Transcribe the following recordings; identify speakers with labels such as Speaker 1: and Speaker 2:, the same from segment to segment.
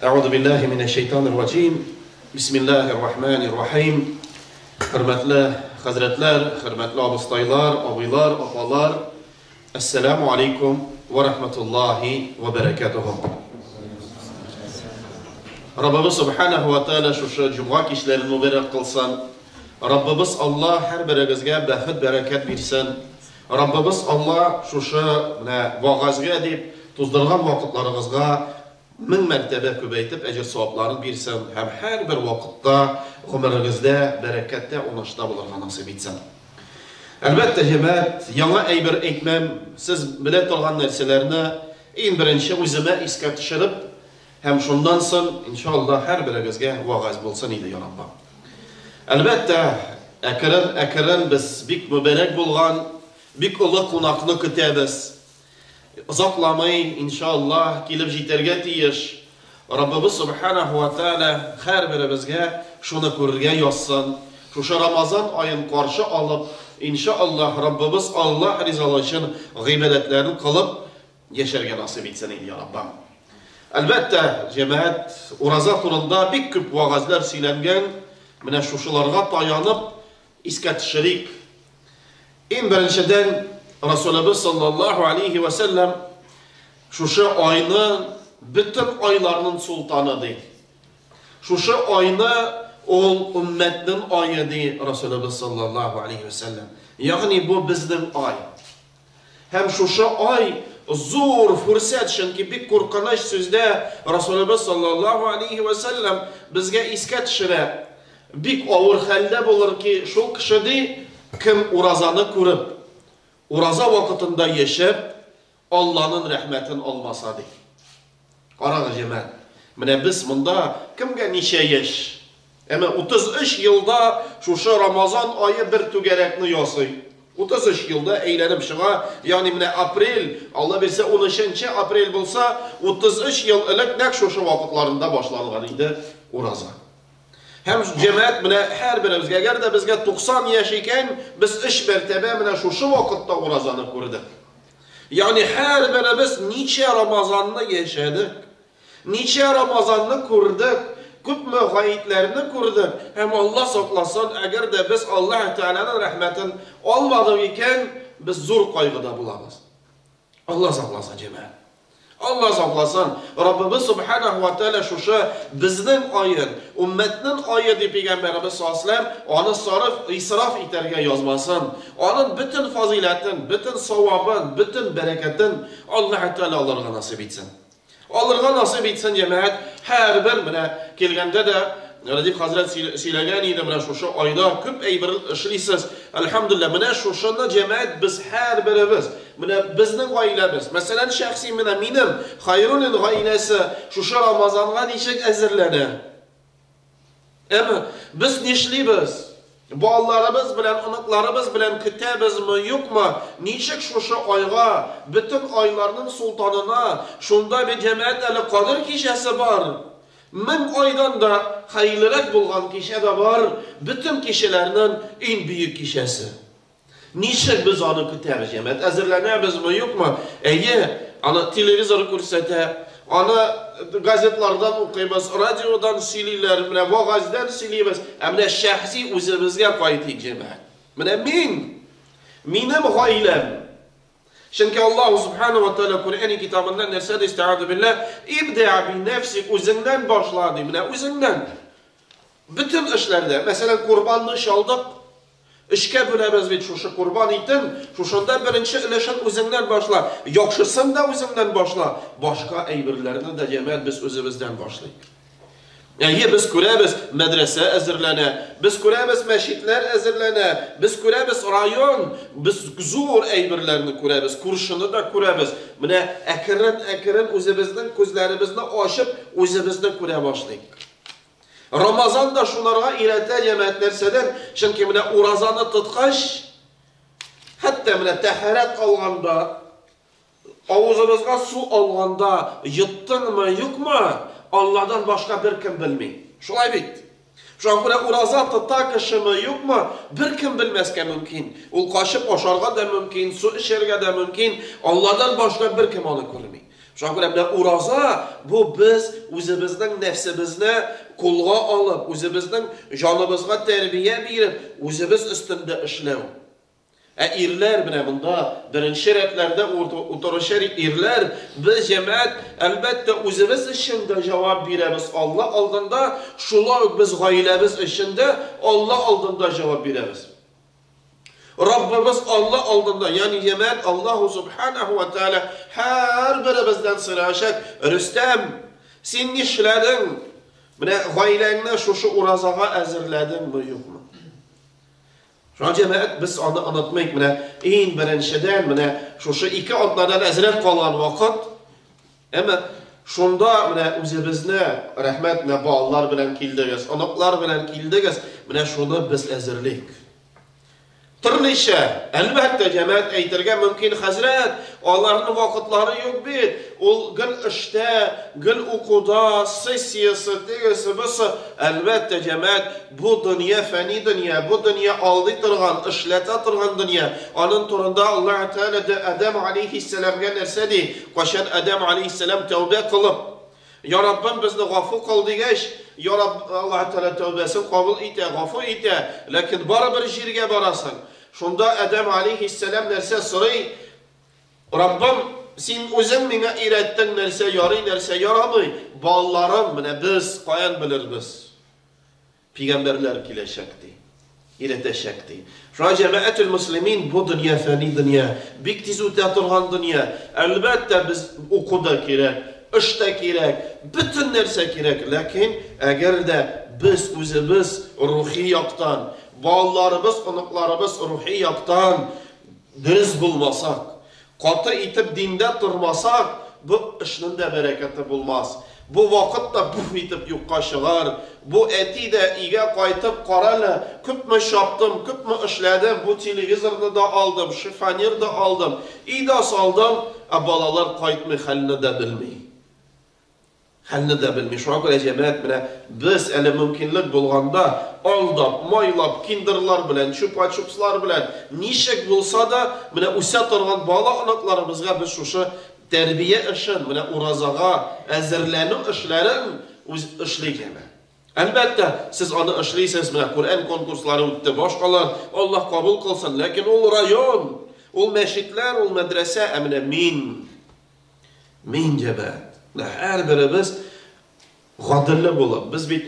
Speaker 1: Әгъузу биллаһи минәш шайтанир раҗим. Бисмиллаһир рахманир рахим. Хөрмәтле хәзрәтләр, хөрмәтле абыстайлар, абыйлар, апалар. Ассаламу алейкум ва рахматуллаһи ва баракатуху. Раббыбыз субханаху ва тааля шушы җомга кичләрен мөбарәк кылсын. Раббыбыз Аллаһ һәрберегезгә бәхет, бәрәкәт бирсен. Раббыбыз Аллаһ шушы менә вагазьгә дип туздырган вакытларыгызга мең мәртәбә күбәйтеп әҗер-савапларын бирсен һәм һәрбер вакытта гомерегездә бәрәкәттә, уңышта булырга насыйп итсен. Әлбәттә, җәмәгать, яңа әйбер әйтмәм, сез белә торган нәрсәләрне иң беренче үземә искә төшереп һәм шуннан соң, иншалла, һәрберегезгә вагазь булсын иде, я Раббым. Әлбәттә, әкерен-әкерен без бик мөбарәк булган, бик олы кунакны көтәбез. Озакламый, иншалла, килеп җитәргә тиеш. Раббыбыз Субханаху ва Тааля һәрберебезгә шуны күрергә язсын. Шушы Рамазан аен каршы алып, иншаллаһ, Раббыбыз Аллаһ ризалыгы өчен гыйбадәтләрен кылып яшәргә насыйп итсен инде, я Раббым. Әлбәттә, җәмәгать, ураза турында бик күп вәгазьләр сөйләнгән, менә шушыларга таянып искә төшерик. Иң беренчедән, Расулыбыз саллаллаһу алейхи ва сәлләм шушы айны бөтен айларның султаны ди. Шушы айны ул уммәтнең ае ди Расулыбыз саллаллаһу алейхи ва сәлләм. Ягъни бу безнең ай. Һәм шушы ай зур фурсәт, чөнки бик куркыныч сүздә Расулыбыз саллаллаһу алейхи ва сәлләм безгә искә төшерә. Бик авыр хәлдә булыр ки, шул кеше ди, кем уразаны күреп, ураза вакытында яшәп, Алланың рәхмәтен алмаса ди. Карагыз, җәмәгать, менә без монда кемгә ничә яшь? Әмма 33 елда шушы Рамазан ае бер түгәрәкне ясый. 33 елда әйләнеп чыга, ягъни менә апрель, Алла бирсә, 13 апрель булса, 33 ел элек нәкъ шушы вакытларында башланган иде ураза. Һәм җәмәгать менә һәрберебезгә, әгәр дә безгә 90 яшь икән, без өч мәртәбә менә шушы вакытта уразаны күрдек. Ягъни һәрберебез ничә Рамазанны яшәдек, ничә Рамазанны күрдек, күпме гаетләрне күрдек һәм Алла сакласын, әгәр дә без Аллаһ Тәгаләнең рәхмәтен алмадык икән, без зур кайгыда булабыз. Алла сакласын, җәмәгать. Алла сакласын, Раббыбыз Субханаху ва Тааля шушы безнең аен, уммәтнең ае дип пәйгамбәребез саллаллаһу аны сарыф, исраф итәргә язмасын. Аның бөтен фазыйләтен, бөтен савабын, бөтен бәрәкәтен Аллаһ Тааля алырга насыйп итсен. Алырга насыйп итсен, җәмәгать, һәрбер менә килгәндә дә Радиф хәзрәт сөйләгән иде, менә шушы айда күп әйбер эшлисез. Әлхәмдүлилләһ, менә шушыны җәмәгать без һәрберебез, менә безнең гаиләбез, мәсәлән, шәхси менә минем Хайруллин гаиләсе шушы Рамазанга ничек әзерләнә? Әмма без нишлибез? Балаларыбыз белән, оныкларыбыз белән көтәбезме, юкмы? Ничек шушы айга, бөтен айларның султанына, шунда бит җәмәгать әле Кадер кичәсе бар. Мең айдан да хәерлерәк булган кичә дә бар, бөтен кичәләрнең иң бөек кичәсе. Ничек без аны көтәбез, җәмәгать? Әзерләнәбезме, юкмы? Әйе, аны телевизор күрсәтә, аны газетлардан укыйбыз, радиодан сөйлиләр, менә вәгазьдән сөйлибез. Ә менә шәхси үзебезгә кайтыйк, җәмәгать. Менә мин, минем гаиләм. Чөнки Аллаһу субхану ва тааля Коръәни китабында нәрсә ди? Истәгазу билләһ, ибдә би нәфсик, үзеңнән башла ди. Менә үзеңнән. Бөтен эшләрдә, мәсәлән, корбанны чалдык, өчкә бүләбез бит шушы корбан итен, шушында беренче өлешен үзеңнән башла, яхшысын да үзеңнән башла, башка әйберләрне дә җәмәгать без үзебездән башлыйк. Әйе, без күрәбез, мәдрәсә әзерләнә, без күрәбез, мәчетләр әзерләнә, без күрәбез район, без зур әйберләрне күрәбез, күршене дә күрәбез. Менә әкрен-әкрен үзебезнең күзләребезне ачып, үзебезне күрә башлыйк. Рамазан да шунарга өйрәтә җәмәгать нәрсәдән? Чөнки менә уразаны тоткач, хәтта менә тәһарәт алганда, авызыбызга су алганда йоттыңмы, юкмы, Алладан башка беркем белми. Шулай бит? Шуңа күрә ураза тота кешеме, юкмы, беркем белмәскә мөмкин. Ул качып ашарга да мөмкин, су эчәргә дә мөмкин. Алладан башка беркем аны күрми. Шуңа күрә менә ураза бу без үзебезнең нәфсебезне кулга алып, үзебезнең җаныбызга тәрбия биреп, үзебез өстендә эшләү. Ә ирләр менә монда беренче рәтләрдә утыручы ирләр, без җәмәгать, әлбәттә, үзебез өчен дә җавап бирәбез Алла алдында, шулай ук без гаиләбез өчен дә Алла алдында җавап бирәбез. Раббыбыз Алла алдында, ягъни җәмәгать Аллаһу субханаху ва тааля һәрберебездән сораячак, Рөстәм, син нишләдең? Менә гаиләңне шушы уразага әзерләдеңме, юкмы? Шуңа җәмәгать без аны онытмыйк. Менә иң беренчедән менә шушы ике атнадан әзрәк калган вакыт, әмма шунда менә үзебезне, рәхмәт, менә балалар белән килдегез, оныклар белән килдегез, менә шуны без әзерлик. Төрлечә, әлбәттә, җәмәгать әйтергә мөмкин, хәзрәт, аларның вакытлары юк бит, ул гел эштә, гел укуда, сессиясе, тегесе, бусы. Әлбәттә, җәмәгать, бу дөнья фәни дөнья, бу дөнья алдый торган, эшләтә торган дөнья. Аның турында Аллаһ Тәгалә дә Адәм алейһиссәламгә нәрсә ди? Кайчан Адәм алейһиссәлам тәүбә кылып, Я Раббым, безне гафу кыл дигәч, Я Рабб, Аллаһ Тәгалә тәүбәсен кабул итә, гафу итә, ләкин барыбер җиргә барасың. Шунда Адәм алейһиссәлам нәрсә сорый? Раббым, син үзең миңа өйрәттең нәрсә ярый, нәрсә ярамый. Балаларым, менә без каян белербез? Пигамбәрләр киләчәк, ди. Өйрәтәчәк, ди. Шуңа җәмәгател мөслимин бу дөнья фәни дөнья, бик тиз үтә торган дөнья. Әлбәттә, без уку да кирәк, эш тә кирәк, бөтен нәрсә кирәк. Ләкин әгәр дә без үзебез рухи яктан, балаларыбыз, оныкларыбыз рухи яктан дөрес булмасак, Каты итеп диндә тормасак, бу эшнең дә бәрәкәте булмас. Бу вакыт та пуф итеп юкка чыгар. Бу әти дә өйгә кайтып, Карале, күпме чаптым, күпме эшләдем, бу телевизорны да алдым, шифоньер да алдым, өй дә салдым, ә балалар кайтмый, хәлне дә белми. Хәлне дә белми. Шуңа күрә, җәмәгать, менә без әле мөмкинлек булганда, алдап, майлап, киндерлар белән, чупа-чупслар белән, ничек булса да, менә үсә торган бала-оныкларыбызга без шушы тәрбия эшен, менә уразага әзерләнү эшләрен үз эшлик, җәмәгать. Әлбәттә, сез аны эшлисез, менә Коръән конкурслары үтте, башкалар, Аллаһ кабул кылсын, ләкин ул район, ул мәчетләр, ул мәдрәсә, ә менә мин, Мин җәмәгать. Менә һәрберебез гаделле булып, без бит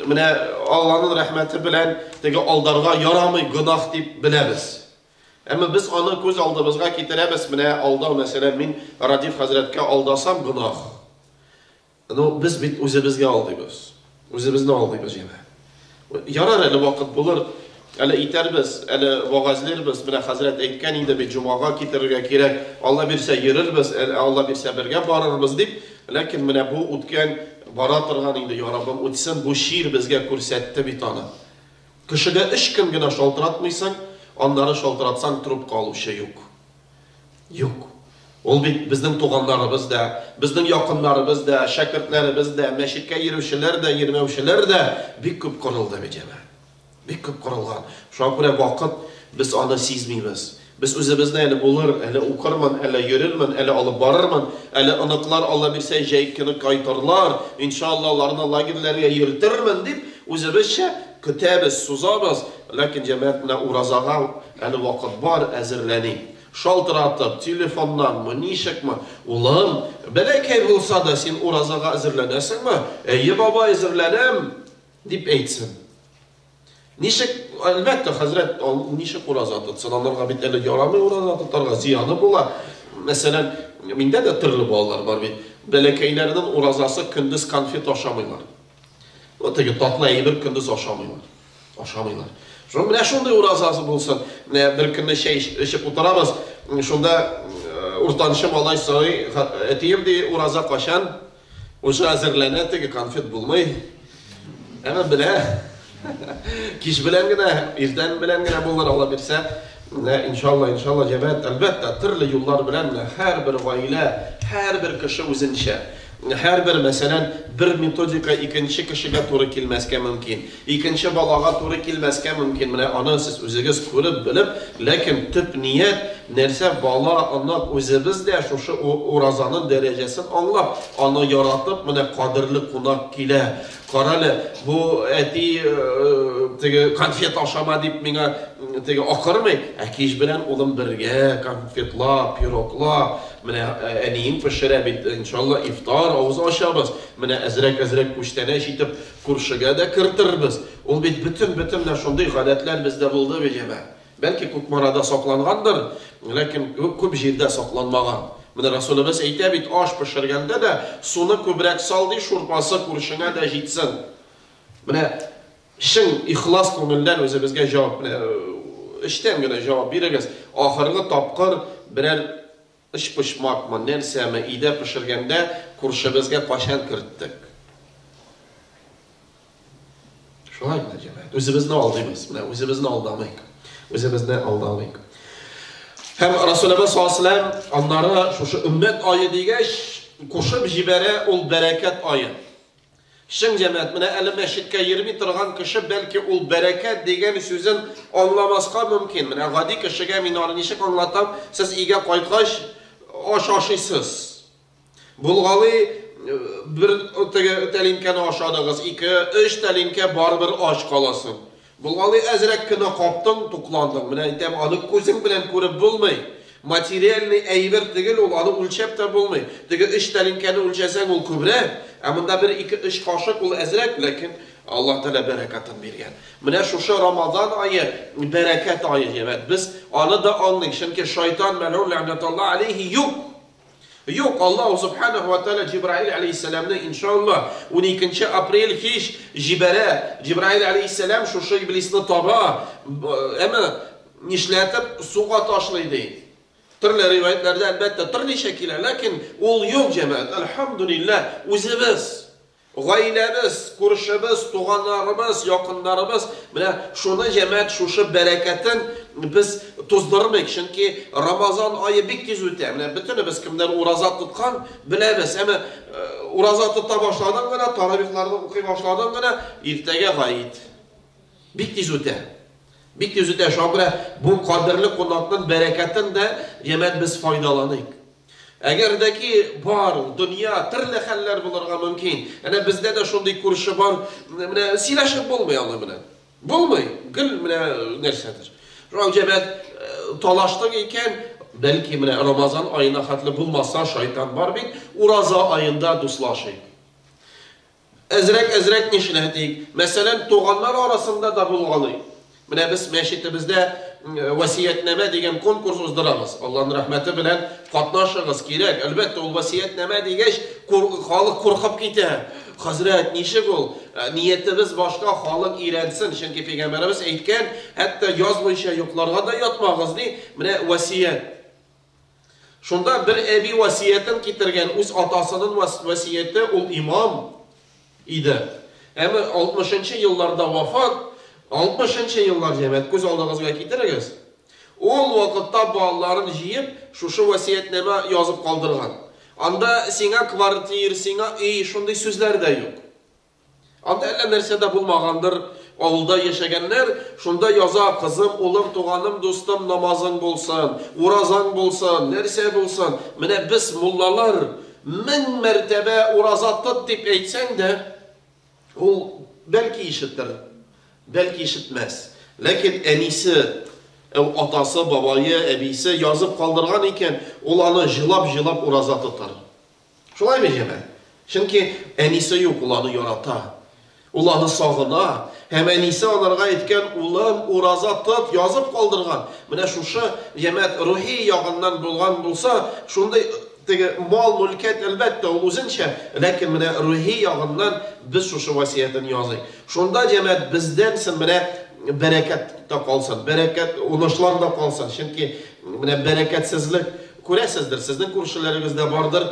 Speaker 1: менә Алланың рәхмәте белән теге алдарга ярамый гөнаһ дип беләбез. Әмма без аны күз алдыбызга китерәбез, менә алдау, мәсәлән, мин Радиф хәзрәткә алдасам гөнаһ. Ну, без бит үзебезгә алдыйбыз. Үзебезне алдыйбыз җәмә. Ярар әле вакыт булыр, әле итәрбез, әле вагазлербез. Менә хәзрәт әйткән инде бит, җомага китерергә кирәк. Алла бирсә йөрербез, әле Алла бирсә бергә барырбыз дип. Ләкин менә бу үткән бара торган инде, я Раббым, үтсен, бу чир безгә күрсәтте бит аны. Кешегә өч көн генә шалтыратмыйсың, аннары шалтыратсаң трубка алучы юк. Юк. Ул бит безнең туганнарыбыз да, безнең якыннарыбыз да, шәкертләребез дә, мәчеткә йөрүчеләр дә, йөрмәүчеләр дә бик күп корылды бит җәмәгать. Бик күп корылган. Шуңа күрә вакыт без аны сизмибез. Без үзебезне әле булыр, әле укырмын, әле йөрермен, әле алып барырмын, әле оныклар Алла бирсә җәй көне кайтырлар, иншалла аларны лагерьләргә йөртермен дип үзебезчә көтәбез, сузабыз. Ләкин җәмәгать менә уразага Әле вакыт бар, әзерләник. Шалтыратып, телефоннанмы, ничекме, Улым, бәләкәй булса да, син уразага әзерләнәсеңме? Әйе, бабай, әзерләнәм, дип әйтсен. Ничек, әлбәттә, хәзрәт, ничек ураза тотсын? Аларга бит әле ярамый ураза тотарга, зыяны була. Мәсәлән, миндә дә төрле балалар бар бит. Бәләкәйләрнең уразасы көндез конфет ашамыйлар. Вот теге татлы әйбер көндез ашамыйлар. Ашамыйлар. Шуның менә шундый уразасы булсын. Менә бер көнне чәй эчеп утырабыз. Шунда э, уртанчы малай сорый, әтием ди, ураза качан? Уже әзерләнә, теге конфет булмый. Әмма белә. Кич белән генә, иртән белән генә булыр, Алла бирсә. Менә иншалла, иншалла, җәмәгать, әлбәттә, төрле юллар белән менә һәрбер гаилә, һәрбер кеше үзенчә. Һәрбер, мәсәлән, бер методика икенче кешегә туры килмәскә мөмкин, икенче балага туры килмәскә мөмкин. Менә аны сез үзегез күреп, белеп, ләкин төп ният нәрсә, бала, онык, үзебез дә шушы уразаның дәрәҗәсен аңлап, аны яратып, менә кадерле кунак килә. Карале, бу әти теге конфет ашама дип миңа теге акырмый, ә кич белән улым бергә конфетлап, пироглап, менә әниең пешерә бит, иншалла, ифтар авыз ачабыз. Менә әзрәк-әзрәк күчтәнәч итеп күршегә дә кертербез. Ул бит бөтен-бөтен менә шундый гадәтләр бездә булды бит, җәмәгать. Бәлки Кукмарада саклангандыр, ләкин күп җирдә сакланмаган. Менә Расулыбыз әйтә бит, аш пешергәндә дә суны күбрәк сал ди, шурпасы күршеңә дә җитсен. Менә чын ихлас күңелдән үзебезгә җавап, менә эчтән генә җавап бирегез. Ахыргы тапкыр берәр өчпочмакмы, нәрсәме өйдә пешергәндә күршебезгә кайчан керттек? Шулай менә, җәмәгать. Үзебезне алдыйбыз. Менә үзебезне алдамыйк. Үзебезне алдамыйк. Һәм Расулыбыз саллаллаһу алейһи ва аннары шушы өммәт ае дигәч, кушып җибәрә ул бәрәкәт ае. Чын җәмәгать, менә әле мәчеткә йөрми торган кеше бәлки ул бәрәкәт дигән сүзен аңламаска мөмкин. Менә гади кешегә мин аны ничек аңлатам? Сез өйгә кайткач аш ашыйсыз. Булгалый бер теге тәлинкәне ашадыгыз, ике, өч тәлинкә барыбер ач каласың. Булгалый әзрәк кенә каптың, тукландың. Менә әйтәм, аны күзең белән күреп булмый. Материальный әйбер түгел ул, аны үлчәп тә булмый. Теге өч тәлинкәне үлчәсәң, ул күбрәк, ә монда бер, ике, өч кашык ул әзрәк, ләкин Аллаһ Тәгалә бәрәкәтен биргән. Менә шушы Рамазан ае бәрәкәт ае, җәмәгать. Без аны да аңлыйк, чөнки шайтан мәлгун ләгънәтуллаһ алейһи юк. Юк, Аллаһу субханаһу ва тааля Җибраил алейһиссәламне, иншалла, 12 апрель кич җибәрә. Җибраил алейһиссәлам шушы иблисны таба, әмма нишләтеп суга ташлый ди. Төрле риваятләрдә, әлбәттә, төрлечә килә, ләкин ул юк, җәмәгать. Әлхәмдүлилләһ, үзебез Гаиләбез, күршебез, туганнарыбыз, якыннарыбыз, менә шуны җәмәгать, шушы бәрәкәтен без туздырмыйк, чөнки Рамазан ае бик тиз үтә. Менә бөтенебез кемнәр ураза тоткан, беләбез. Әмма ураза тота башладың гына, таравихларны укый башладың гына, иртәгә гает. Бик тиз үтә. Бик тиз үтә. Шуңа күрә бу кадерле кунакның бәрәкәтен дә җәмәгать без файдаланыйк. Әгәр дә ки бар, дөнья, төрле хәлләр булырга мөмкин. Әнә бездә дә шундый күрше бар, менә сөйләшеп булмый аны менә. Булмый, гел менә нәрсәдер. Шуңа җәмәгать талаштың икән, бәлки менә Рамазан аена хәтле булмаса, шайтан бар бит, ураза аенда дуслашыйк. Әзрәк-әзрәк нишләтик? Мәсәлән, туганнар арасында да булгалый. Менә без мәчетебездә васиятнамә дигән конкурс уздырабыз. Аллаһның рәхмәте белән катнашыгыз, кирәк. Әлбәттә, ул васиятнамә дигәч, халык куркып китә. Хәзрәт, ничек ул? Ниятебез башка, халык өйрәнсен. Чөнки пәйгамбәребез әйткән, хәтта язмыйча йокларга да ятмагыз, ди. Менә васият. Шунда бер әби васыятен китергән, үз атасының васыяте, ул имам иде. Әмма 60 нчы елларда вафат, 60 нчы еллар, җәмәгать, күз алдыгызга китерегез. Ул вакытта балаларын җыеп, шушы васыятьнамә язып калдырган. Анда сиңа квартир, сиңа өй, шундый сүзләр дә юк. Анда әллә нәрсә дә булмагандыр, авылда яшәгәннәр шунда яза, кызым, улым, туганым, дустым, намазың булсын, уразаң булсын, нәрсә булсын. Менә без, муллалар, 1000 мәртәбә ураза тот дип әйтсәң дә, ул бәлки ишетер, бәлки ишетмәс. Ләкин әнисе, атасы, бабае, әбисе язып калдырган икән, ул аны җылап-җылап ураза тотар. Шулаймы, җәмәгать? Чөнки әнисе юк, ул аны ярата. Ул аны сагына. Һәм әнисе анарга әйткән, улым, ураза тот, язып калдырган. Менә шушы, җәмәгать, рухи ягыннан булган булса, шундый теге мал-мөлкәт, әлбәттә, ул үзенчә, ләкин менә рухи ягыннан без шушы васыятен языйк. Шунда, җәмәгать, бездән соң менә бәрәкәт тә калсын, бәрәкәт, уңышлар да калсын. Чөнки менә бәрәкәтсезлек Күрәсездер, сезнең күршеләрегездә бардыр,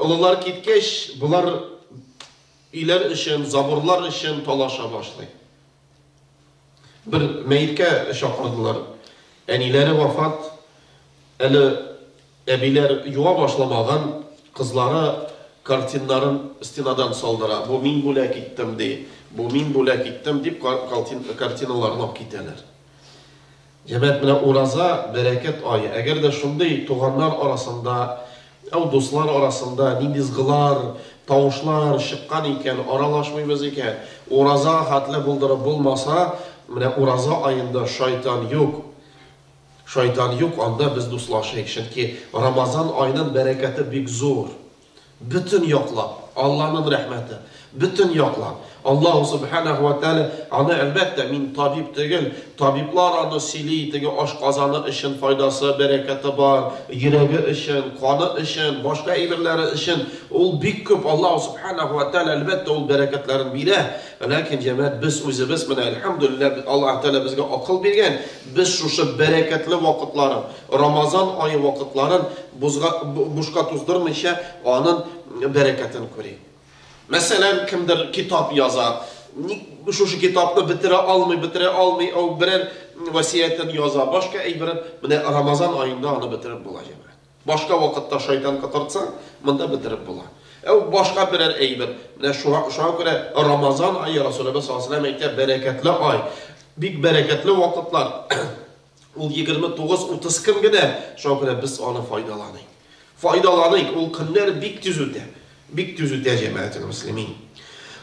Speaker 1: олылар киткәч, болар өйләр өчен, заборлар өчен талаша башлый. Бер мәеткә чакырдылар. Әниләре вафат, әле әбиләр юа башламаган, кызлары картиннарын стенадан салдыра. Бу мин бүләк иттем, ди. Бу мин бүләк иттем, дип картиналарны алып китәләр. Җәмәгать, менә ураза, бәрәкәт ае. Әгәр дә шундый туганнар арасында, әү дуслар арасында нинди ызгылар, тавышлар чыккан икән, аралашмыйбыз икән, ураза хәтле булдырып булмаса, менә ураза аенда шайтан юк. Шайтан юк, анда без дуслашыйк, чөнки Рамазан аенын бәрәкәте бик зур. Бөтен яклап, Алланың рәхмәте, бөтен яклап. Аллаһу Субханаһу ва Тәгалә аны, әлбәттә, мин табиб түгел, табиблар аны сөйли, теге ашказаны өчен файдасы, бәрәкәте бар, йөрәге өчен, каны өчен, башка әйберләре өчен. Ул бик күп, Аллаһу Субханаһу ва Тәгалә, әлбәттә, ул бәрәкәтләрен бирә. Ләкин, җәмәгать, без үзебез менә, әлхәмдүлилләһ, Аллаһ Тәгалә безгә акыл биргән, без шушы бәрәкәтле вакытларын, Рамазан ае вакытларын бузга, бушка туздырмыйча, анын бәрәкәтен күрик. Мәсәлән, кемдер китап яза, ник шушы китапны бетерә алмый, бетерә алмый, ау берәр васиятен яза, башка әйберен, менә Рамазан аенда аны бетереп була, җәмәгать. Башка вакытта шайтан котыртса, монда бетереп була. Әү башка берәр әйбер. Менә шуңа, шуңа күрә Рамазан ае Расулыбыз саллаллаһу алейһи ва әйтә, бәрәкәтле ай. Бик бәрәкәтле вакытлар. Ул 29-30 көн генә, шуңа күрә без аны файдаланыйк. Файдаланыйк, ул көннәр бик тиз үтә. Бик тиз үтә, җәмәгател мөслимин.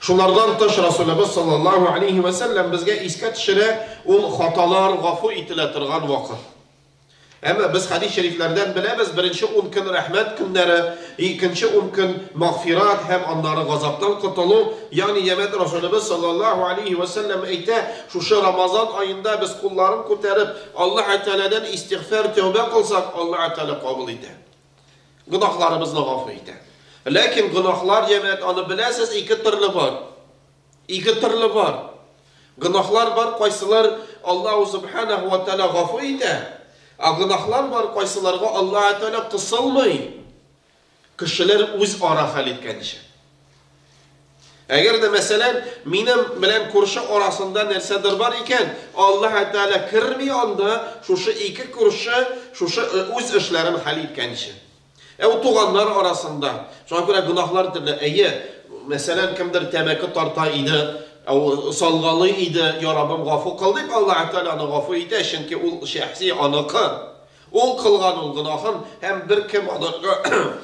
Speaker 1: Шулардан тыш Расулыбыз саллаллаһу алейһи ва сәлләм безгә искә төшерә, ул хаталар гафу ителә торган вакыт. Әмма без хәдис шәрифләрдән беләбез, беренче ун көн рәхмәт көннәре, икенче ун көн мәгъфират һәм аннары газаптан котылу, ягъни җәмәгать Расулыбыз саллаллаһу алейһи вә сәлләм әйтә, шушы Рамазан аенда без кулларын күтәреп, Аллаһ Тәгаләдән истигъфар, тәүбә кылсак, Аллаһ Тәгалә кабул итә. Гөнаһларыбызны гафу итә. Ләкин гөнаһлар, җәмәгать, аны беләсез, ике төрле бар. Ике төрле бар. Гөнаһлар бар, кайсылар Аллаһу Субханаһу ва Тааля гафу итә, ә гөнаһлар бар, кайсыларга Аллаһу Тааля кысылмый. Кешеләр үз ара хәл иткәнчә. Әгәр дә, мәсәлән, минем белән күрше арасында нәрсәдер бар икән, Аллаһ Тәгалә керми анда, шушы ике күрше шушы үз эшләрен хәл иткәнче. Ә ул туганнар арасында. Шуңа күрә гөнаһлар төрле. Әйе, мәсәлән, кемдер тәмәке тарта иде, ә ул салгалый иде, Я Раббым, гафу кыл дип, Аллаһ Тәгалә аны гафу итә, чөнки ул шәхси аныкы. Ул кылган ул гөнаһын һәм беркем аныкы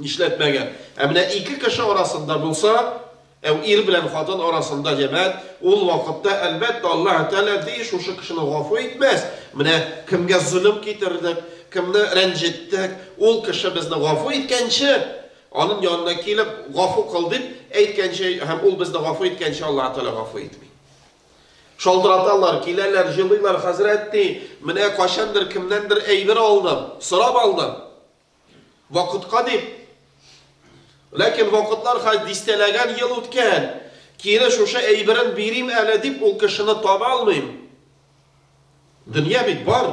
Speaker 1: нишләтмәгән. Ә менә ике кеше арасында булса, Ә ир белән хатын арасында җәмәгать, ул вакытта, әлбәттә, Аллаһ Тәгалә ди, шушы кешене гафу итмәс. Менә кемгә золым китердек, кемне рәнҗеттек, ул кеше безне гафу иткәнче, аның янына килеп, гафу кыл дип әйткәнче һәм ул безне гафу иткәнче Аллаһ Тәгалә гафу итми. Шалтыраталар, киләләр, җылыйлар, хәзрәт ди, менә кайчандыр кемнәндер әйбер алдым, сорап алдым. Вакытка дип. Ләкин вакытлар хәзер дистәләгән ел үткән. Кире шушы әйберен бирим әле дип ул кешене таба алмыйм. Дөнья бит бар.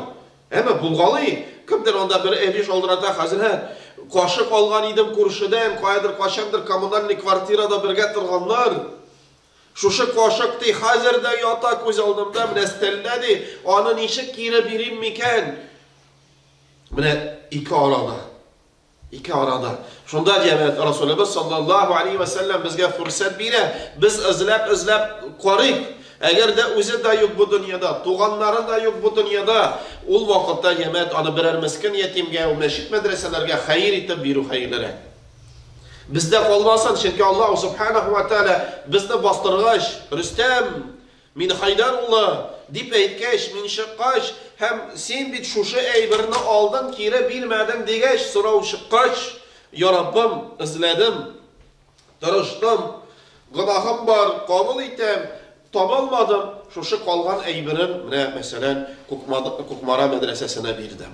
Speaker 1: Әмма булгалый. Кемдер анда бер әби шалтырата, хәзрәт, кашык алган идем күршедән, каядыр кайчандыр коммунальный квартирада бергә торганнар. Шушы кашык ди, хәзер дә ята күз алдымда, менә өстәлдә ди, аны ничек кире бирим микән? Менә ике арада. Ике арада. Шунда җәмәгать Расулыбыз саллаллаһу алейхи ва сәлләм безгә фурсат бирә. Без эзләп-эзләп карыйк. Әгәр дә үзе дә юк бу дөньяда, туганнары да юк бу дөньяда, ул вакытта җәмәгать аны берәр мескен ятимгә, мәчет мәдрәсәләргә хәер итеп бирү хәерлерәк. Бездә калмасын, чөнки Аллаһу субханаһу ва тааля безне бастыргач, Рөстәм, Мин Хайдар улы, дип әйткәч, мин чыккач, һәм син бит шушы әйберне алдың, кире бирмәдең дигәч, сорау чыккач, Я Раббым, эзләдем, тырыштым, гөнаһым бар, кабул итәм, таба алмадым, шушы калган әйберем, менә, мәсәлән, Кукмара мәдрәсәсенә бирдем.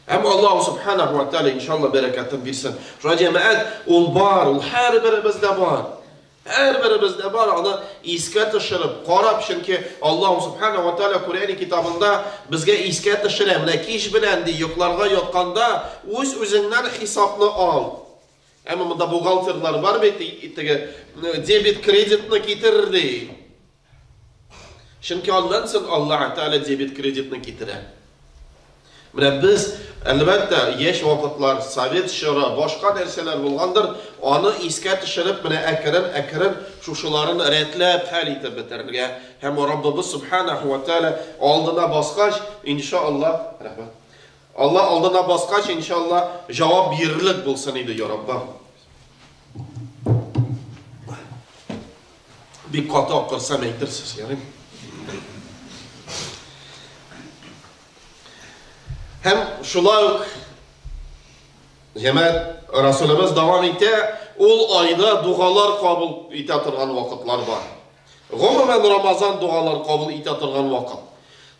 Speaker 1: Һәм Аллаһу субханаһу ва тааля, иншалла, бәрәкәтен бирсен. Шуңа җәмәгать, ул бар, ул һәрберебездә бар. Һәрберебездә бар, аны искә төшереп, карап, чөнки Аллаһу субхана ва тааля Коръәни китабында безгә искә төшерә, менә кич белән ди, йокларга ятканда үз-үзеңнән хисапны ал. Әмма монда бухгалтерлар бар бит, теге дебет кредитны китер ди. Чөнки аннан соң Аллаһ Тәгалә дебет кредитны китерә. Менә без, әлбәттә, яшь вакытлар, совет чоры, башка нәрсәләр булгандыр, аны искә төшереп, менә әкрен-әкрен шушыларын рәтләп хәл итеп бетерергә һәм Раббыбыз Субханәһү вә Тәгалә алдына баскач, иншалла, рәхмәт. Алла алдына баскач, иншалла, җавап бирерлек булсын иде, я Раббым. Бик каты акырсам әйтерсез, ярыймы? Һәм шулай ук җәмәгать Расулыбыз дәвам итә, ул айда дугалар кабул итә торган вакытлар бар. Гомумән Рамазан дугалар кабул итә торган вакыт.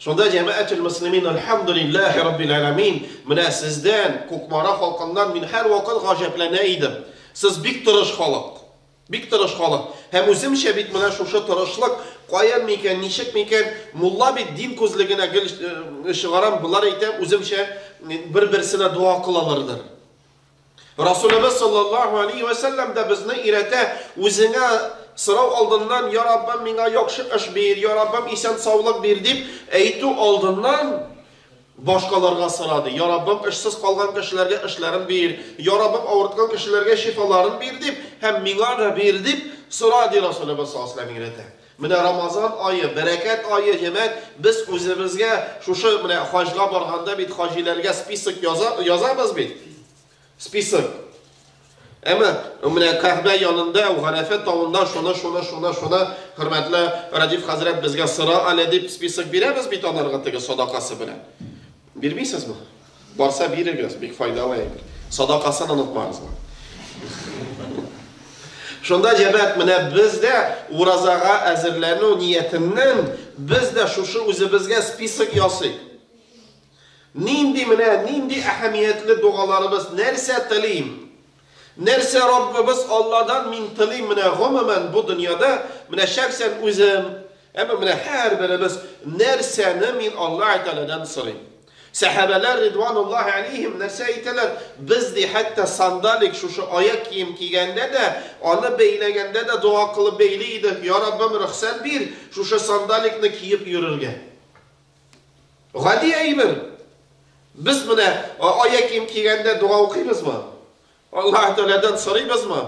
Speaker 1: Шунда җәмәгател мөслимин әлхәмдүлилләһи раббил әләмин, менә сездән, Кукмара халкыннан мин һәрвакыт гаҗәпләнә идем. Сез бик тырыш халык. Бик тырыш халык. Һәм үземчә бит менә шушы тырышлык каян микән, ничек микән, мулла бит дин күзлегенә гел чыгарам, болар әйтә, үземчә бер-берсенә дога кылалардыр. Расулыбыз саллаллаһу алейһи вә сәлләм дә безне өйрәтә, үзеңә сорау алдыннан, Я Раббым, миңа яхшы эш бир, Я Раббым, исән-саулык бир дип әйтү алдыннан башкаларга сора ди. Я Раббым, эшсез калган кешеләргә эшләрен бир, Я Раббым, авырткан кешеләргә шифаларын бир дип һәм миңа да бир дип сора ди Расулыбыз саллаллаһу алейһи вә сәлләм өйрәтә. Менә Рамазан ае, бәрәкәт ае, җәмәгать, без үзебезгә шушы менә хаҗга барганда бит хаҗиләргә список яза, язабыз бит. Список. Әмма менә Кәгъбә янында, Гарәфә тавында шуны, шуны, шуны, шуны, хөрмәтле Радиф хәзрәт безгә сыра әле дип список бирәбез бит анарга теге садакасы белән. Бирмисезме? Барса бирегез, бик файдалы әйбер. Садакасын онытмагыз. Шунда җәмәгать менә без дә уразага әзерләнү ниятеннән без дә шушы үзебезгә список ясыйк. Нинди менә, нинди әһәмиятле догаларыбыз, нәрсә телим? Нәрсә Раббыбыз Алладан мин телим менә гомумән бу дөньяда, менә шәхсән үзем, әмма менә һәрберебез нәрсәне мин Аллаһ Тәгаләдән сорыйм? Сәхабәләр ридвануллаһи алейһим нәрсә әйтәләр? Без ди хәтта сандалик шушы аяк кием кигәндә дә, аны бәйләгәндә дә дога кылып бәйли идек, Я Раббым, рөхсәт бир шушы сандаликны киеп йөрергә. Гади әйбер. Без менә аяк кием кигәндә дога укыйбызмы? Аллаһ Тәгаләдән сорыйбызмы?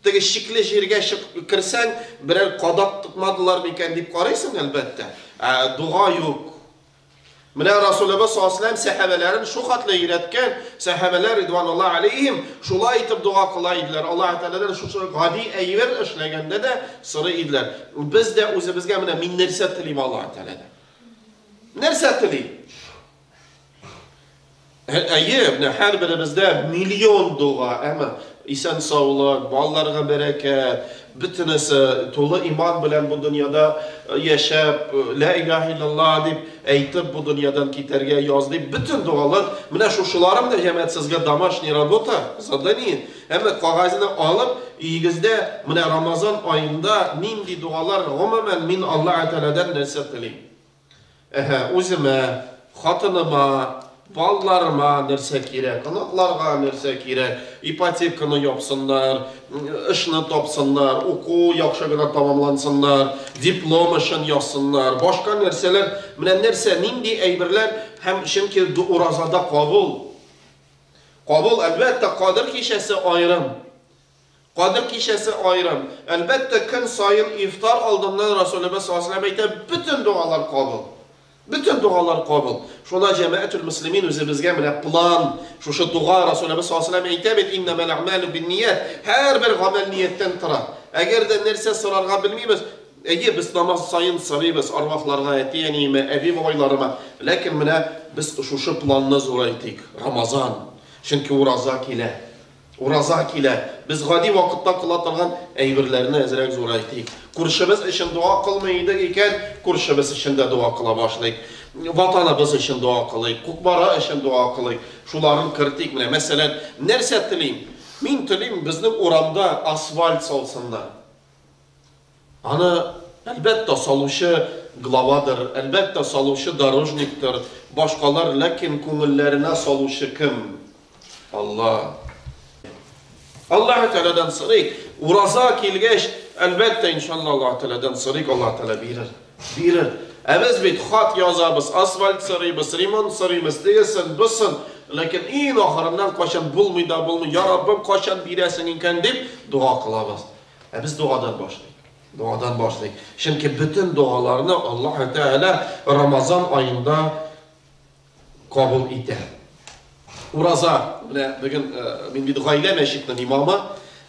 Speaker 1: Теге шикле җиргә чык керсәң, берәр кадак тотмадылар микән дип карыйсың, әлбәттә. Ә дога юк. Менә Расулыбыз саллаллаһу алейһи сәхабәләрен шу хәтле өйрәткән, сәхабәләр ридвануллаһ алейһим шулай итеп дога кыла иделәр. Аллаһ Тәгаләдән шушы гади әйбер эшләгәндә дә сорый иделәр. Без дә үзебезгә менә мин нәрсә телим Аллаһ Тәгаләдән? Нәрсә телим? Әйе, менә һәрберебездә миллион дога, әмма исән-саулык, балаларга бәрәкәт, бөтенесе тулы иман белән бу дөньяда яшәп, лә илаһ иллаллаһ дип әйтеп бу дөньядан китәргә яз дип бөтен догалар, менә шушыларым да җәмәгать сезгә домашний работа, задание. Әмма кәгазьне алып, өегездә менә Рамазан аенда нинди догалар, гомумән мин Аллаһ Тәгаләдән нәрсә телим? Әһә, үземә, хатыныма, балаларыма нәрсә кирәк, оныкларга нәрсә кирәк, ипотеканы япсыннар, эшне тапсыннар, уку яхшы гына тәмамлансыннар, диплом эшен язсыннар, башка нәрсәләр, менә нәрсә, нинди әйберләр һәм чөнки уразада кабул. Кабул, әлбәттә, Кадер кичәсе аерым. Кадер кичәсе аерым. Әлбәттә, көн саен ифтар алдыннан Расулебез саллаллаһу алейһи ва сәлләм әйтә, бөтен догалар кабул. Бөтен догалар кабул. Шуна җәмәгатүл мөслимин үзебезгә менә план, шушы дога Расулебез саллаллаһу алейһи ва сәлләм әйтә бит, иннәмәл әгъмалу бинният. Һәрбер гамәл нияттән тора. Әгәр дә нәрсә сорарга белмибез, әйе, без намаз саен сорыйбыз арвахларга, әти-әниемә, әби-бабайларыма. Ләкин менә без шушы планны зурайтыйк. Рамазан. Чөнки ураза килә. Ураза килә. Без гади вакытта кыла торган әйберләрне әзрәк зурайтыйк. Күршебез өчен дога кылмый идек икән, күршебез өчен дә дога кыла башлыйк. Ватаныбыз өчен дога кылыйк, Кукмара өчен дога кылыйк. Шуларын кертик. Менә, мәсәлән, нәрсә телим? Мин телим, безнең урамда асфальт салсыннар. Аны, әлбәттә, салучы главадыр, әлбәттә, салучы дорожниктыр, башкалар, ләкин күңелләренә салучы кем? Алла. Аллаһы Тәгаләдән сорыйк. Ураза килгәч, әлбәттә, иншалла, Аллаһы Тәгаләдән сорыйк, Аллаһы Тәгалә бирер. Бирер. Ә без бит хат язабыз, асфальт сорыйбыз, ремонт сорыйбыз, тегесен, бусын. Ләкин иң ахырыннан кайчан булмый да булмый, я Раббым, кайчан бирәсең икән дип дога кылабыз. Ә без догадан башлыйк. Догадан башлыйк. Чөнки бөтен догаларны Аллаһ Тәгалә Рамазан аенда кабул итә. Ураза, менә бүген мин бит гаилә мәчетенең имамы.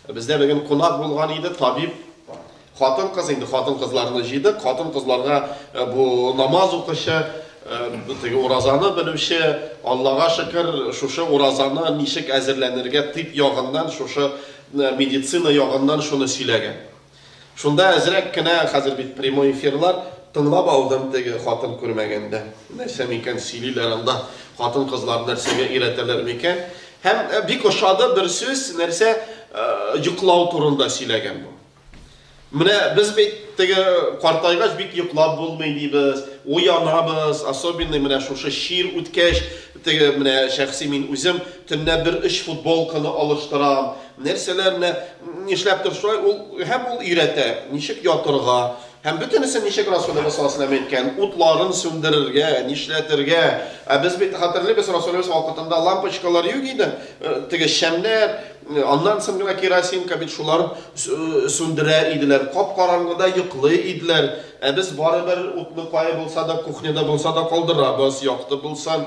Speaker 1: Бездә бүген кунак булган иде, табиб. Хатын-кыз инде хатын-кызларны җыйдык. Хатын-кызларга бу намаз укучы, теге уразаны белүче, Аллага шөкер, шушы уразаны ничек әзерләнергә тиб ягыннан, шушы медицина ягыннан шуны сөйләгән. Шунда әзрәк кенә, хәзер бит прямой эфирлар, тыңлап алдым теге хатын күрмәгәндә. Нәрсә микән сөйлиләр анда, хатын-кызлар нәрсәгә өйрәтәләр микән? Һәм бик ошады бер сүз, нәрсә йоклау турында сөйләгән бу. Менә без бит теге картайгач бик йоклап булмый дибез, уянабыз, особенно менә шушы чир үткәч, теге менә шәхси мин үзем төнлә бер өч футболканы алыштырам. Нәрсәләр менә нишләптер шулай ул һәм ул өйрәтә, ничек ятырга, һәм бөтенесен ничек Расулыбыз саллаллаһу алейһи әйткән, утларын сүндерергә, нишләтергә. Ә без бит хәтерлибез, Расулыбыз вакытында лампочкалар юк иде, теге шәмнәр, аннан соң гына керосинка бит шулар сүндерә иделәр, кап-караңгыда йоклый иделәр. Ә без барыбер утны кая булса да, кухняда булса да калдырабыз, якты булсын,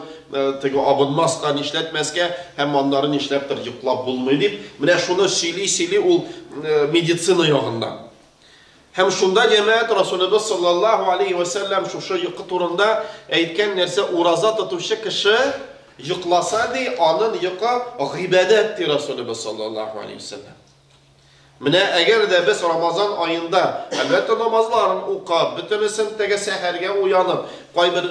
Speaker 1: теге абынмаска, нишләтмәскә һәм аннары нишләптер йоклап булмый дип, менә шуны сөйли-сөйли ул медицина ягыннан. Һәм шунда җәмәгать Расулыбыз саллаллаһу алейхи ва сәлләм шушы йокы турында әйткән нәрсә ураза тотучы кеше йокласа ди, анын йокы гыйбадәт ди Расулыбыз саллаллаһу алейхи ва сәлләм. Менә әгәр дә без Рамазан аенда, әлбәттә, намазларын укып, бөтенесен теге сәхәргә уянып, кайбер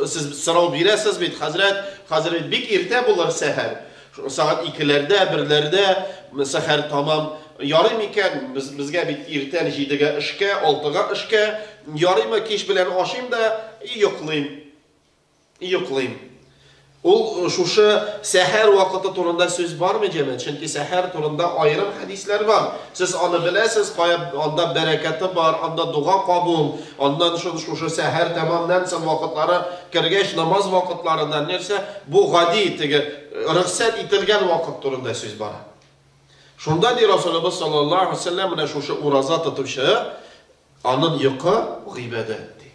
Speaker 1: сез сорау бирәсез бит, хәзрәт, хәзер бит бик иртә булыр сәхәр. Сәгать икеләрдә, берләрдә сәхәр тамам. Ярый микән, без, безгә бит иртән җидегә эшкә, алтыга эшкә, ярыймы кич белән ашыйм да и йоклыйм. Йоклыйм. Ул шушы сәхәр вакыты турында сүз бармы, җәмәгать? Чөнки сәхәр турында аерым хәдисләр бар. Сез аны беләсез, кая анда бәрәкәте бар, анда дога кабул, аннан шул шушы сәхәр тәмамнан соң вакытлары кергәч, намаз вакытларында нәрсә? Бу гади теге рөхсәт ителгән вакыт турында сүз бара. Шунда ди Расулыбыз саллаллаһу алейһи ва сәлләм менә шушы ураза тотучы Анын йокы гыйбадәт, ди.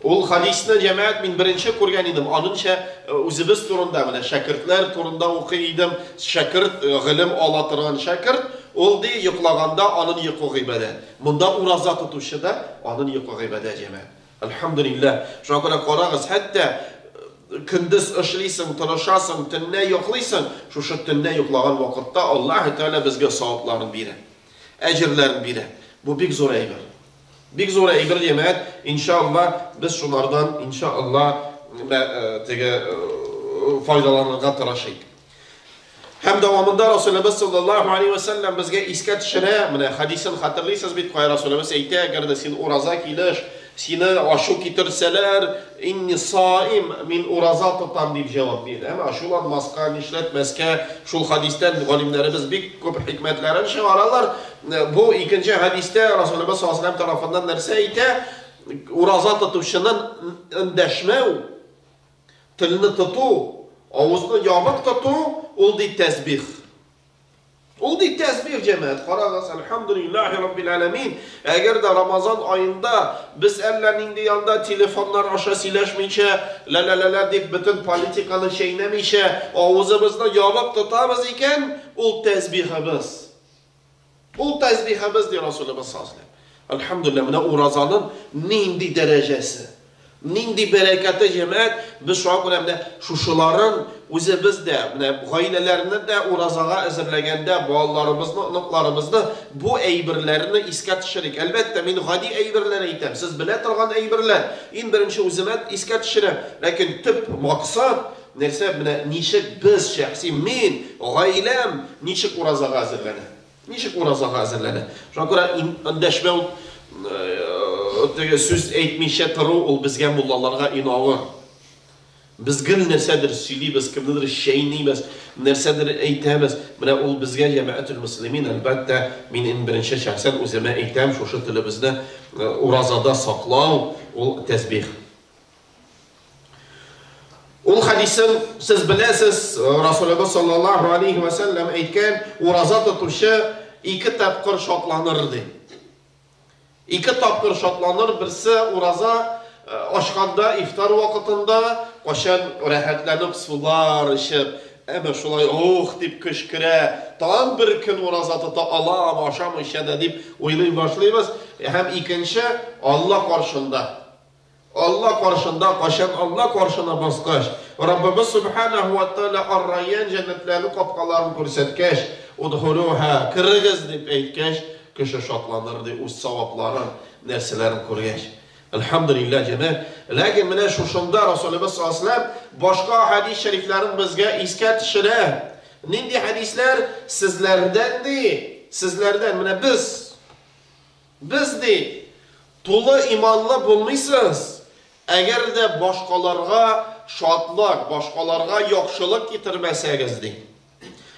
Speaker 1: Ул хадисны, җәмәгать, мин беренче күргән идем. Анынча үзебез турында, менә шәкертләр турында укый идем. Шәкерт, гыйлем ала торган шәкерт, ул ди, йоклаганда анын йокы гыйбадәт. Монда ураза тотучы да анын йокы гыйбадәт, җәмәгать. Әлхәмдүлилләһ. Шуңа күрә карагыз, хәтта көндез эшлисең, тырышасың, төнлә йоклыйсың, шушы төнлә йоклаган вакытта Аллаһы Тәгалә безгә савапларын бирә. Әҗерләрен бирә. Бу бик зур әйбер. Бик зур әйбер, җәмәгать. Иншалла, без шунардан, иншалла, теге файдаланырга тырышыйк. Һәм дәвамында Расулыбыз саллаллаһу алейһи ва сәлләм безгә искә төшерә, менә хадисын хәтерлисез бит, кая Расулыбыз әйтә, әгәр дә син ураза килеш, сине ачу китерсәләр, инни саим, мин ураза тотам дип җавап бир. Әмма ачуланмаска, нишләтмәскә, шул хадистән галимнәребез бик күп хикмәтләрен чыгаралар. Бу икенче хадистә Расулыбыз саллаллаһу алейһи ва сәлләм тарафыннан нәрсә әйтә? Ураза тотучының эндәшмәү, Телне тоту, авызны ябык тоту, ул ди тәсбих. Ул ди тәсбих, җәмәгать. Карагыз, әлхәмдүлилләһи раббил әләмин. Әгәр дә Рамазан аенда без әллә нинди янда телефоннар аша сөйләшмичә, ла-ла-ла-ла дип бөтен политиканы чәйнәмичә, авызыбызны ябык тотабыз икән, ул тәсбихыбыз. Ул тәсбихыбыз, ди Расулыбыз саллаллаһу алейһи ва сәлләм. Әлхәмдүлилләһ, менә уразаның нинди дәрәҗәсе, нинди бәрәкәте, җәмәгать, без шуңа күрә менә шушыларын үзебез дә, менә гаиләләрне дә уразага әзерләгәндә балаларыбызны, оныкларыбызны бу әйберләрне искә төшерик. Әлбәттә, мин гади әйберләр әйтәм, сез белә торган әйберләр. Иң беренче үземә искә төшерәм. Ләкин төп максат нәрсә, менә ничек без шәхси мин, гаиләм ничек уразага әзерләнә? Ничек уразага әзерләнә? Шуңа күрә эндәшмәү, теге сүз әйтмичә тору ул безгә муллаларга иң авыр. Без гел нәрсәдер сөйлибез, кемнедер чәйнибез, нәрсәдер әйтәбез. Менә ул безгә җәмәгател мөслимин, әлбәттә, мин иң беренче шәхсән үземә әйтәм, шушы телебезне уразада саклау, ул тәсбих. Ул хәдисен сез беләсез, Расулыбыз саллаллаһу алейхи ва сәлләм әйткән, ураза тотучы ике тапкыр шатланыр ди. Ике тапкыр шатланыр, берсе ураза ачканда, ифтар вакытында, кайчан рәхәтләнеп сулар эчеп, әмма шулай ух дип көч керә, тагын бер көн ураза тота алам, ашамыйча да дип уйлый башлыйбыз. Һәм икенче, Алла каршында. Алла каршында, кайчан Алла каршына баскач, Раббыбыз Сүбхәнәһү вә Тәгалә Ар-Райян җәннәтләре капкаларын күрсәткәч, Удхулүһә, керегез, дип әйткәч, кеше шатланыр, ди, үз савапларын, нәрсәләрен күргәч. Әлхәмдүлилләһ, җәмәгать. Ләкин менә шушында Расулебез саллаллаһу галәйһи ва сәлләм башка хәдис шәрифләрен безгә искә төшерә. Нинди хәдисләр? Сезләрдән, ди, сезләрдән, менә без, Без, ди, тулы иманлы булмыйсыз, әгәр дә башкаларга шатлык, башкаларга яхшылык китермәсәгез, ди.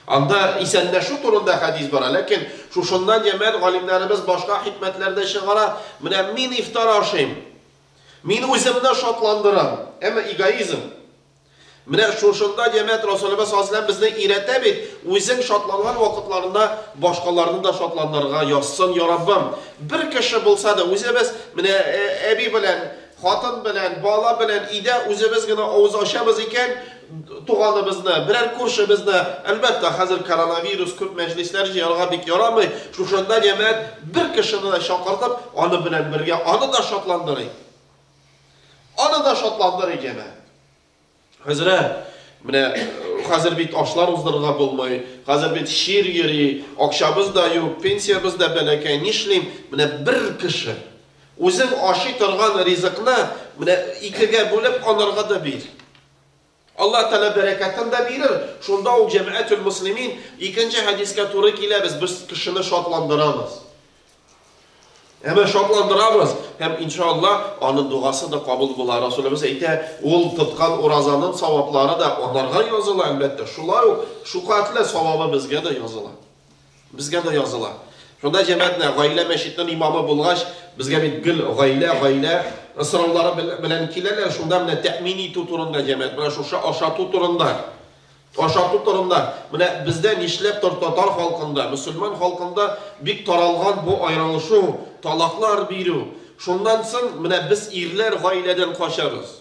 Speaker 1: Анда исәнләшү турында хәдис бара, ләкин шушыннан җәмәгать галимнәребез башка хикмәтләр дә чыгара. Менә мин ифтар ашыйм, мин үземне шатландырам, әмма эгоизм. Менә шушында җәмәгать Расулыбыз саллаллаһу алейһи безне өйрәтә бит, үзең шатланган вакытларында башкаларны да шатландырырга язсын, я Раббым. Бер кеше булса да, үзебез менә әби белән, хатын белән, бала белән өйдә үзебез генә авыз ачабыз икән, туганыбызны, берәр күршебезне, әлбәттә, хәзер коронавирус, күп мәҗлесләр җыярга бик ярамый, шушында җәмәгать бер кешене дә чакыртып, аны белән бергә, аны да шатландырыйк. Аны да шатландырыйк, җәмәгать. Хәзрәт, менә хәзер бит ашлар уздырырга булмый, хәзер бит чир йөри, акчабыз да юк, пенсиябез дә бәләкәй, нишлим? Менә бер кеше үзең ашый торган ризыкны менә икегә бүлеп анарга да бир. Аллаһ Тәгалә бәрәкәтен дә бирер. Шунда ук җәмәгатүл муслимин икенче хәдискә туры киләбез, без кешене шатландырабыз. Әмма шатландырабыз һәм иншалла аның догасы да кабул була. Расулыбыз әйтә, ул тоткан уразаның саваплары да анарга языла, әлбәттә. Шулай ук шукатлы савабы безгә дә языла. Безгә дә языла. Шунда җәмәгать гаилә мәчетенең имамы булгач, безгә бит гел гаилә, гаилә сораулары белән киләләр. Шунда менә тәэмин итү турында җәмәгать, менә шушы ашату турында. Ашату турында, менә бездә нишләптер татар халкында, мөселман халкында бик таралган бу аерылышу, талаклар бирү. Шуннан соң менә без ирләр гаиләдән качабыз.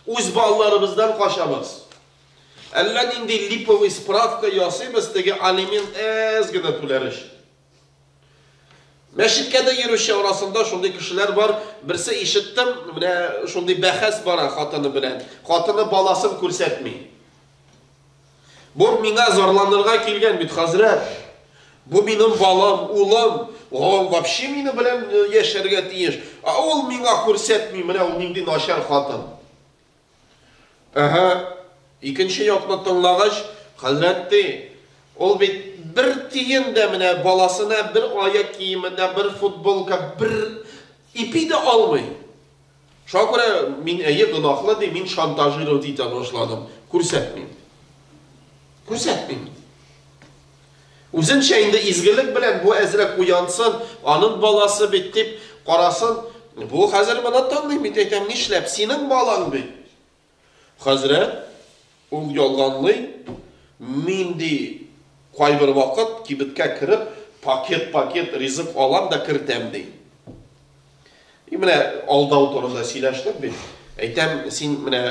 Speaker 1: Үз балаларыбыздан качабыз. Әллә нинди липовый справка ясыйбыз теге алимент әз генә түләр өчен. Мәчеткә дә йөрүче арасында шундый кешеләр бар. Берсе ишеттем, менә шундый бәхәс бара хатыны белән. Хатыны баласын күрсәтми. Бу миңа зарланырга килгән бит, хәзрәт. Бу минем балам, улым. Ул вообще мине белән яшәргә тиеш. Ә ул миңа күрсәтми, менә ул нинди начар хатын. Әһә, икенче якны тыңлагач, хәзрәт ди, ул бит бер тиен дә менә баласына бер аяк киеме дә, бер футболка, бер ипи дә алмый. Шуңа күрә мин әйе гөнаһлы ди, мин шантажировать итә башладым. Күрсәтмим. Күрсәтмим. Үзенчә инде изгелек белән бу әзрәк уянсын, анын баласы бит дип карасын. Бу хәзер моны тыңлый бит, әйтәм, нишләп, синең балаң бит. Хәзрәт, ул ялганлый, мин ди, кайбер вакыт кибеткә кереп, пакет-пакет ризык алам да кертәм ди. И менә алдау турында сөйләштек бит. Әйтәм, син менә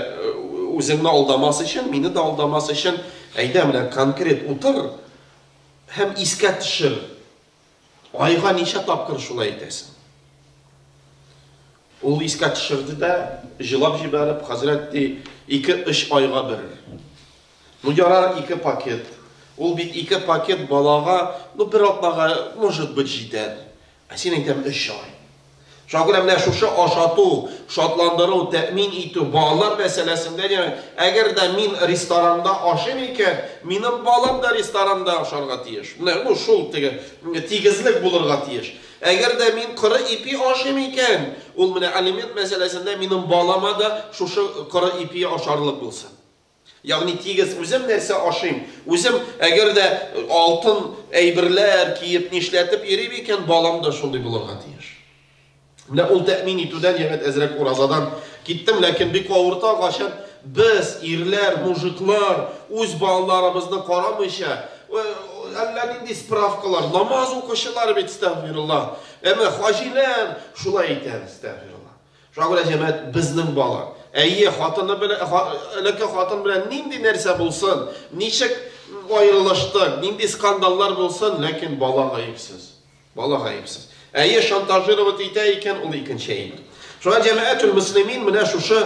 Speaker 1: үзеңне алдамас өчен, мине дә алдамас өчен, әйдә менә конкрет утыр һәм искә төшер. Айга ничә тапкыр шулай әйтәсең? Ул искә төшерде дә, җылап җибәреп, хәзрәт ди, 2-3 айга бер. Ну ярар, ике пакет. Ул бит ике пакет балага, ну бер атнага, может быть, җитәр. Ә син әйтәм, өч ай. Шуңа күрә менә шушы ашату, шатландыру, тәэмин итү, балалар мәсьәләсендә дә, әгәр дә мин ресторанда ашыйм икән, минем балам да ресторанда ашарга тиеш. Менә ну шул теге тигезлек булырга тиеш. Әгәр дә мин коры ипи ашыйм икән, ул менә алимент мәсьәләсендә минем балама да шушы коры ипи ашарлык булсын. Ягъни тигез үзем нәрсә ашыйм, үзем әгәр дә алтын әйберләр киеп нишләтеп йөрим икән, балам да шундый булырга тиеш. Менә ул тәэмин итүдән, ягъни әзрәк уразадан киттем, ләкин бик авырта, кайчан без, ирләр, мужиклар, үз балаларыбызны карамыйча, әллә нинди справкалар, намаз укучылар бит, әстәгъфирулла. Әмма хаҗиләр шулай итәбез, әстәгъфирулла. Шуңа күрә, җәмәгать, безнең бала. Әйе, хатыны белән, элекке хатын белән нинди нәрсә булсын, ничек аерылыштык, нинди скандаллар булсын, ләкин бала гаепсез. Бала гаепсез. Әйе, шантажировать итә икән, ул икенче әйбер. Шуңа җәмәгатүл мөслимин менә шушы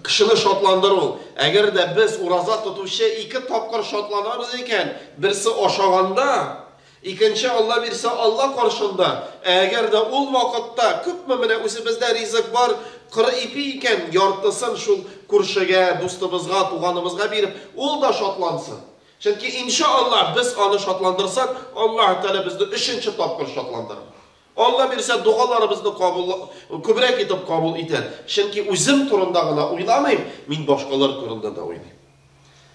Speaker 1: кешене шатландыру. Әгәр дә без ураза тотучы ике тапкыр шатланабыз икән, берсе ашаганда, икенче Алла бирсә Алла каршында. Ә әгәр дә ул вакытта күпме менә үзебездә ризык бар, коры ипи икән, яртысын шул күршегә, дустыбызга, туганыбызга биреп, ул да шатлансын. Чөнки, инша Аллаһ, без аны шатландырсак, Аллаһ Тәгалә безне өченче тапкыр шатландырыр. Алла бирсә, догаларыбызны кабул, күбрәк итеп кабул итәр. Чөнки үзем турында гына уйламыйм, мин башкалар турында да уйлыйм.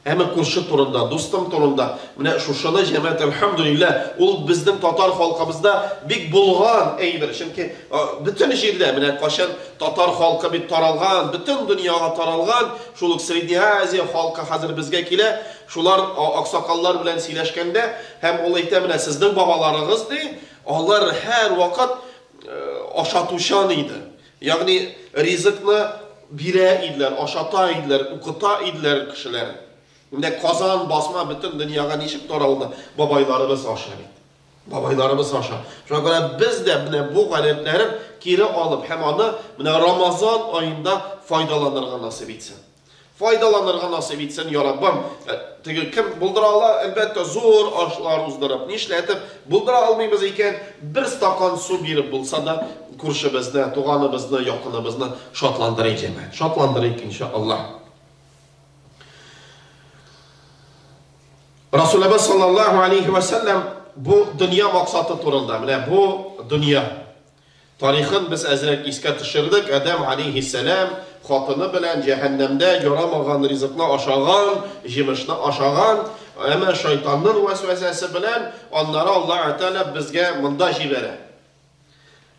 Speaker 1: Әмма күрше турында, дустым турында, менә шушыны, җәмәгать, әлхәмдүлилләһ, ул безнең татар халкыбызда бик булган әйбер. Чөнки бөтен җирдә, менә кайчан татар халкы бит таралган, бөтен дөньяга таралган, шул ук Средняя Азия халкы хәзер безгә килә, Шулар аксакаллар белән сөйләшкәндә, һәм ул әйтә, менә сезнең бабаларыгыз, ди, алар һәрвакыт ашатучан иде. Ягъни ризыкны бирә иделәр, ашата иделәр, укыта иделәр кешеләр. Менә Казан басма бөтен дөньяга ничек таралды, бабайларыбыз аша бит. Бабайларыбыз аша. Шуңа күрә без дә менә бу гадәтләрен кире алып һәм аны менә Рамазан аенда файдаланырга насыйп итсен. Файдаланырга насыйп итсен, я Раббым. Теге кем булдыра ала, әлбәттә, зур ашлар уздырып, нишләтеп, булдыра алмыйбыз икән, бер стакан су биреп булса да, күршебезне, туганыбызны, якыныбызны шатландырыйк, җәмәгать. Шатландырыйк, иншаллаһ. Расулыбыз саллаллаһу алейхи ва сәлләм бу дөнья максаты турында, менә бу дөнья Тарихын без әзрәк искә төшердек, Адәм алейһиссәлам хатыны белән җәһәннәмдә ярамаган ризыкны ашаган, җимешне ашаган, әмма шайтанның вәсвәсәсе белән аннары Аллаһ Тәгалә безгә монда җибәрә.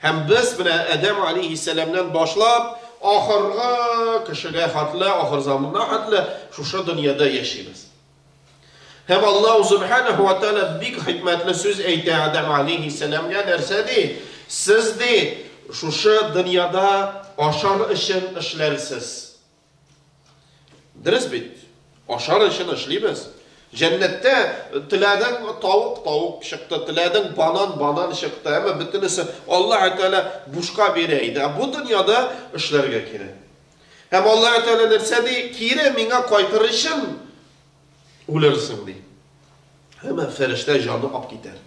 Speaker 1: Һәм без менә Адәм алейһиссәламнән башлап ахыргы кешегә хәтле, ахырзаманга хәтле шушы дөньяда яшибез. Һәм Аллаһу Субханаһу ва Тааля бик хикмәтле сүз әйтә Адәм алейһиссәламгә, нәрсә ди? Сез ди, шушы дөньяда ашар өчен эшләрсез. Дөрес бит? Ашар өчен эшлибез. Җәннәттә теләдең тавык, тавык чыкты, теләдең банан, банан чыкты. Әмма бөтенесе Аллаһ Тәгалә бушка бирә иде. Ә бу дөньяда эшләргә кирәк. Һәм Аллаһ Тәгалә нәрсә ди? Кире миңа кайтыр өчен үлерсең ди. Һәм фәрештә җаны ап китәр.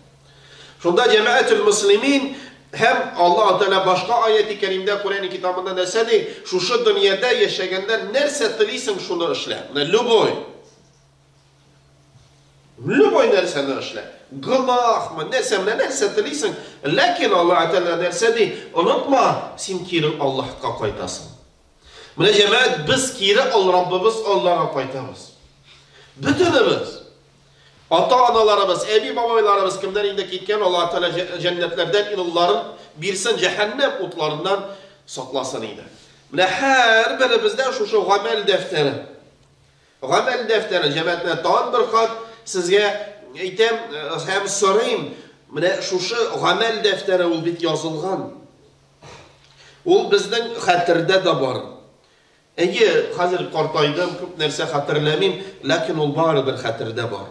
Speaker 1: Шунда җәмәгатүл мөслимин һәм Аллаһ Тәгалә башка аяти кәримдә Коръән китабында нәрсә ди? Шушы дөньяда яшәгәндә нәрсә телисең, шуны эшлә. Менә любой. Любой нәрсәне эшлә. Гөнаһмы, нәрсә, менә нәрсә телисең. Ләкин Аллаһ Тәгалә нәрсә ди? Онытма, син кире Аллаһка кайтасың. Менә җәмәгать, без кире ал Раббыбыз Аллаһка кайтабыз. Бөтенебез. Ата-аналарыбыз, әби-бабайларыбыз кемнәр инде киткән, Аллаһ Тәгалә җәннәтләрдән илларын бирсен, җәһәннәм утларыннан сакласын иде. Менә һәрберебездә шушы гамәл дәфтәре. Гамәл дәфтәре, җәмәгать, менә тагын бер кат сезгә әйтәм һәм сорыйм, менә шушы гамәл дәфтәре ул бит язылган. Ул безнең хәтердә дә бар. Әйе, хәзер картайдым, күп нәрсә хәтерләмим, ләкин ул барыбер хәтердә бар.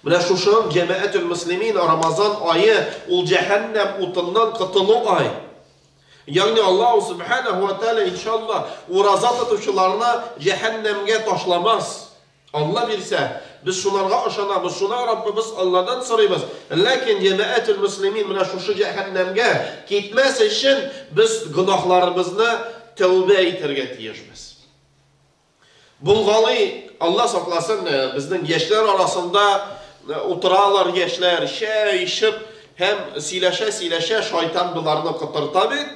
Speaker 1: Менә шушы җәмәгатүл мөслимин Рамазан ае ул җәһәннәм утыннан котылу ай. Ягъни Аллаһу Субханаһу ва Тааля, иншалла, ураза тотучыларны җәһәннәмгә ташламас. Алла бирсә, без шуларга ышанабыз, шуна Раббыбыз Алладан сорыйбыз. Ләкин җәмәгатүл мөслимин менә шушы җәһәннәмгә китмәс өчен без гөнаһларыбызны тәүбә итәргә тиешбез. Булгалый, Алла сакласын, безнең яшьләр арасында утыралар яшьләр, чәй эчеп һәм сөйләшә-сөйләшә шайтан боларны котырта бит.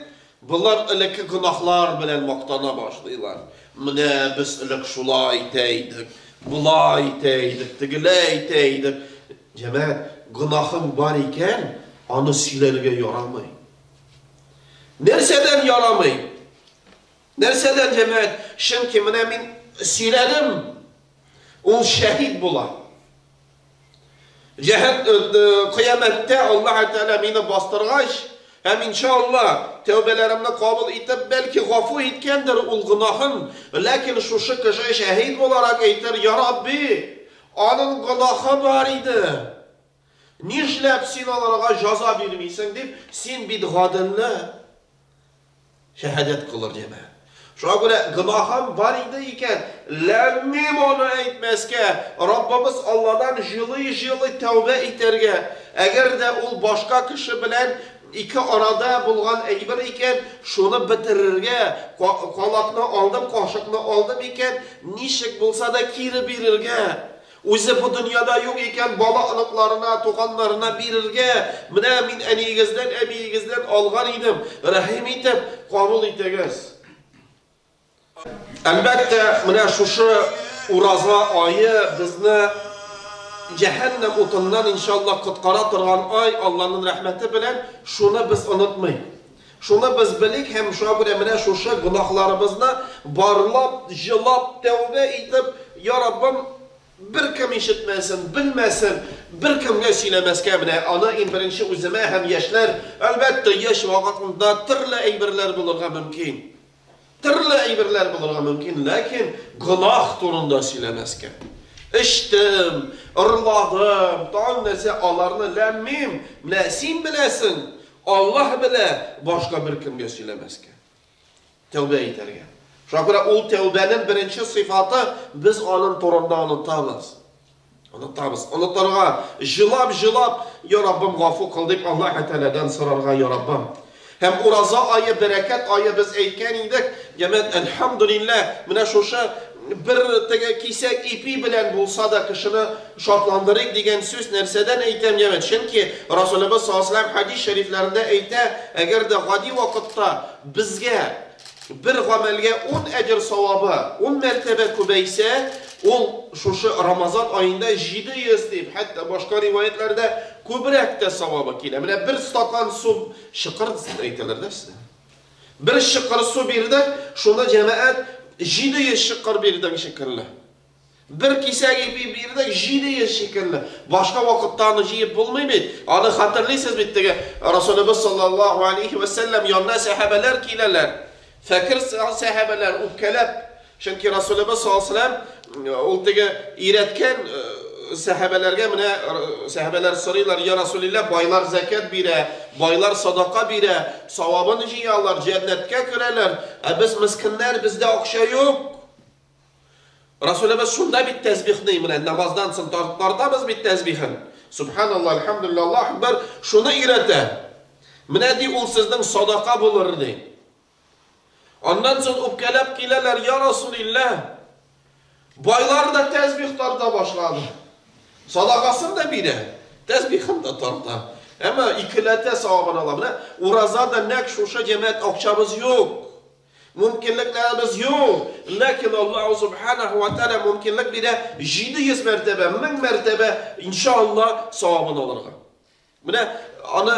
Speaker 1: Болар элекке гөнаһлар белән мактана башлыйлар. Менә без элек шулай итә идек, болай итә идек, тегеләй итә идек. Җәмәгать, гөнаһың бар икән, аны сөйләргә ярамый. Нәрсәдән ярамый? Нәрсәдән, җәмәгать? Чөнки менә мин сөйләдем, ул шәһид була. Җәһәт кыямәттә Аллаһ Тәгалә мине бастыргач, һәм иншалла тәүбәләремне кабул итеп, бәлки гафу иткәндер ул гөнаһын, ләкин шушы кеше шәһид буларак әйтер, Я Рабби, аның гөнаһы бар иде. Нишләп син аларга җаза бирмисең дип, син бит гаделле. Шәһадәт кылыр җәмәгать. Шуңа күрә гөнаһым бар иде икән, ләм-мим аны әйтмәскә, Раббыбыз Алладан җылый-җылый тәүбә итәргә. Әгәр дә ул башка кеше белән ике арада булган әйбер икән, шуны бетерергә, калакны алдым, кашыкны алдым икән, ничек булса да кире бирергә. Үзе бу дөньяда юк икән, бала-оныкларына, туганнарына бирергә, менә мин әниегездән, әбиегездән алган идем, рәхим итеп, кабул итегез. Әлбәттә, менә шушы ураза ае безне җәһәннәм утыннан, иншаллаһ, коткара торган ай, Алланың рәхмәте белән, шуны без онытмыйк. Шуны без белик һәм шуңа күрә менә шушы гөнаһларыбызны барлап, җылап, тәүбә итеп, Я Раббым, беркем ишетмәсен, белмәсен, беркемгә сөйләмәскә, менә аны иң беренче үземә һәм яшьләр, әлбәттә, яшь вакытында төрле әйберләр булырга мөмкин. Төрле әйберләр булырга мөмкин, ләкин гөнаһ турында сөйләмәскә. Эчтем, ырладым, тагын нәрсә, аларны ләм-мим, менә син беләсең, Аллаһ белә, башка беркемгә сөйләмәскә. Тәүбә итәргә. Шуңа күрә ул тәүбәнең беренче сыйфаты, без аның турында онытабыз. Онытабыз. Онытырга, җылап-җылап, Я Раббым, гафу кыл дип Аллаһ Тәгаләдән сорарга, Я Раббым. Һәм ураза ае, бәрәкәт ае без әйткән идек, җәмәгать, әлхәмдүлилләһ, менә шушы бер теге кисәк ипи белән булса да кешене шатландырыйк дигән сүз нәрсәдән әйтәм, җәмәгать? Чөнки Расулыбыз саллаллаһу алейһи ва сәлләм хәдис шәрифләрендә әйтә, әгәр дә гади вакытта безгә бер гамәлгә ун әҗер савабы ун мәртәбә күбәйсә, ул шушы Рамазан аенда 700 дип, хәтта башка риваятьләрдә күбрәк тә савабы килә. Менә бер стакан су чыкыр әйтәләр дә сезгә. Бер чыкыр су бирдек, шуны җәмәгать 700 чыкыр бирдең шикелле. Бер кисәк ипи бирдек, 700 шикелле. Башка вакытта аны җыеп булмый бит. Аны хәтерлисез бит, теге Расулыбыз саллаллаһу алейхи ва сәлләм янына сәхабәләр киләләр. Фәкер сәхабәләр үпкәләп, чөнки Расулыбыз саллаллаһу алейхи ва сәлләм ул теге өйрәткән сәхабәләргә менә сәхабәләр сорыйлар, я Расулилла, байлар зәкят бирә, байлар садака бирә, савабын җыялар, җәннәткә керәләр, ә без мескеннәр, бездә акча юк. Расулыбыз шунда бит тәсбихны, менә намаздан соң тартабыз бит тәсбихен. Субханаллах, альхамдулилла, Аллаһу акбар, шуны өйрәтә. Менә ди ул сезнең садака булыр ди. Аннан соң үпкәләп киләләр, я Расулилла. Байлар да тәсбих тарта башлады. Садакасын да бирә, тәсбихын да тарта. Әмма икеләтә савабын ала. Менә ураза да нәкъ шушы җәмәгать акчабыз юк. Мөмкинлекләребез юк, ләкин Аллаһу субханаһу ва тааля мөмкинлек бирә 700 мәртәбә, 1000 мәртәбә, иншалла, савабын алырга. Менә аны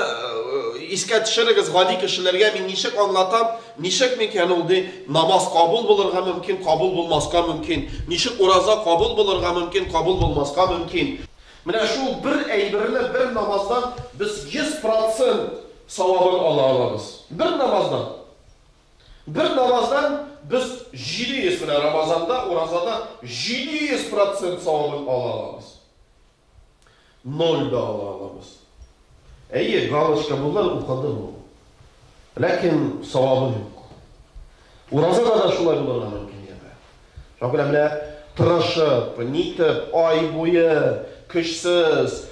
Speaker 1: искә төшерегез, гади кешеләргә мин ничек аңлатам, ничек микән ул ди, намаз кабул булырга мөмкин, кабул булмаска мөмкин. Ничек ураза кабул булырга мөмкин, кабул булмаска мөмкин. Менә шул бер әйберне, бер намаздан без 100 процент савабын ала алабыз. Бер намаздан. Бер намаздан без 700, менә Рамазанда, уразада 700 процент савабын ала алабыз. Ноль да ала алабыз. Әйе, галочка булыр, укыды бу. Ләкин савабы юк. Уразада да шулай булырга мөмкин яме. Шуңа күрә менә тырышып, нитеп, ай буе көчсез,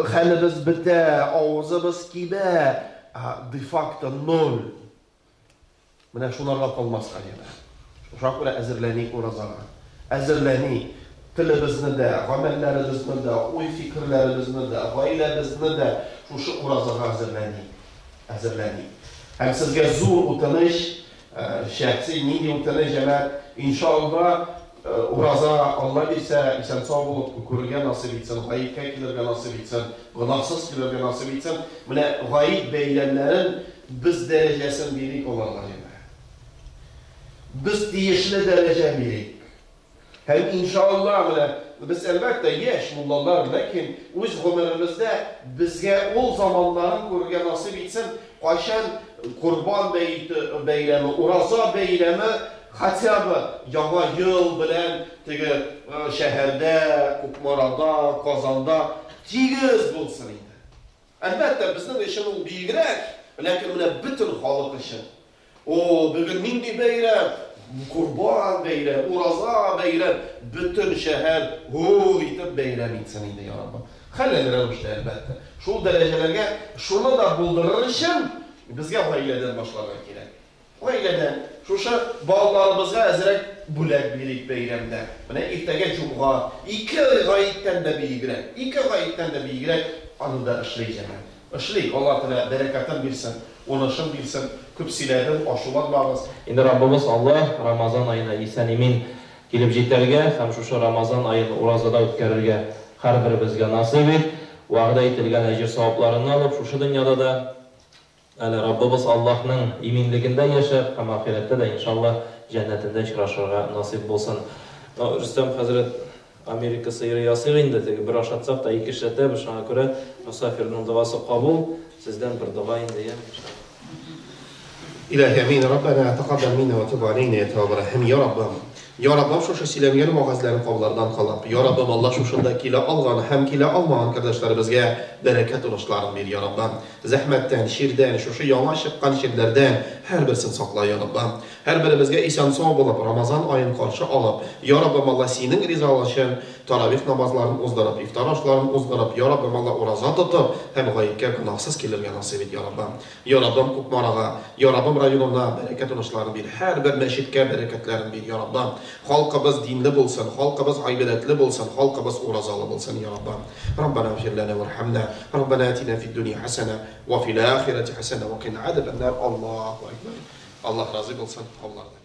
Speaker 1: хәлебез бетә, авызыбыз кибә, а де-факто ноль. Менә шуларга калмаска янә. Шуңа күрә әзерләник уразага. Әзерләник. Телебезне дә, гамәлләребезне дә, уй-фикерләребезне дә, гаиләбезне дә шушы уразага әзерләник. Әзерләник. Һәм сезгә зур үтенеч, шәхси нинди үтенеч, җәмәгать, иншалла, Ураза, Алла бирсә, исән-сау булып күрергә насыйп итсен, гаеткә килергә насыйп итсен, гөнаһсыз килергә насыйп итсен. Менә гает бәйрәмнәрен без дәрәҗәсен бирик аларга, җәмәгать. Без тиешле дәрәҗә бирик. Һәм, иншалла, менә без, әлбәттә, яшь муллалар, ләкин үз гомеремездә безгә ул заманнарын күрергә насыйп итсен, кайчан Корбан бәете бәйрәме, Ураза бәйрәме хотя бы Яңа ел белән теге шәһәрдә, Кукмарада, Казанда тигез булсын иде. Әлбәттә, безнең өчен ул биегрәк, ләкин менә бөтен халык өчен. О, бүген нинди бәйрәм! Корбан бәйрәм, Ураза бәйрәм, бөтен шәһәр гу итеп бәйрәм итсен иде, я Раббым. Хәләл рәвештә, әлбәттә. Шул дәрәҗәләргә шуны да булдырыр өчен безгә гаиләдән башларга кирәк. Гаиләдә шушы балаларыбызга әзрәк бүләк бирик бәйрәмдә. Менә иртәгә җомга, ике гаеттән дә биегрәк, ике гаеттән дә биегрәк, аны да эшлик, җәмәгать. Эшлик, Алла Тәгалә бәрәкәтен бирсен, унышын бирсен. Күп сөйләдем, ачуланмагыз.
Speaker 2: Инде Раббыбыз Аллаһ Рамазан аена исән-имин килеп җитәргә һәм шушы Рамазан аен уразада үткәрергә һәрберебезгә насыйп ит. Вәгъдә ителгән әҗер-савапларыңны алып, шушы дөньяда да, Әле Раббыбыз Аллаһның иминлегендә яшәп һәм ахирәттә дә, иншаллаһ, җәннәтендә очрашырга насыйп булсын. Ну, Рөстәм хәзрәт, Америка сыеры ясыйк инде, теге бер ашатсак та ике эшләтәбез, шуңа күрә мосафирның догасы кабул, сездән бер дога инде, я, иншаллаһ.
Speaker 1: Илаһи амин, Раббана тәкаббәл минна вә туб алейна я тәвваб рәхим, я Раббым, я Раббым, шушы сөйләнгән вәгазьләрен кабуллардан кылып, я Раббым, Алла шушында килә алган һәм килә алмаган кардәшләребезгә бәрәкәт уңышларын бир, я Раббым. Зәхмәттән, чирдән, шушы яңа чыккан чирләрдән һәрберсен сакла, я Раббым. Һәрберебезгә исән-сау булып, Рамазан аен каршы алып, я Раббым Алла, Синең ризалык өчен таравих намазларын уздырып, ифтар ашларын уздырып, я Раббым Алла, ураза тотып һәм гаеткә гөнаһсыз килергә насыйп ит, я Раббым. Я Раббым, Кукмарага, я Раббым, районына бәрәкәт уңышларын бир, һәрбер мәчеткә бәрәкәтләрен бир, я Раббым. Халкыбыз динле булсын, халкыбыз гыйбадәтле булсын, халкыбыз уразалы булсын, я Раббым. Раббана гфир ләнә вархамна, Раббана атина фид дөнья хәсәнә, ва фил ахирәти хәсәнә, ва кина азабән нар. Аллаһу әкбәр. Аллаһ разый булсын, кабул.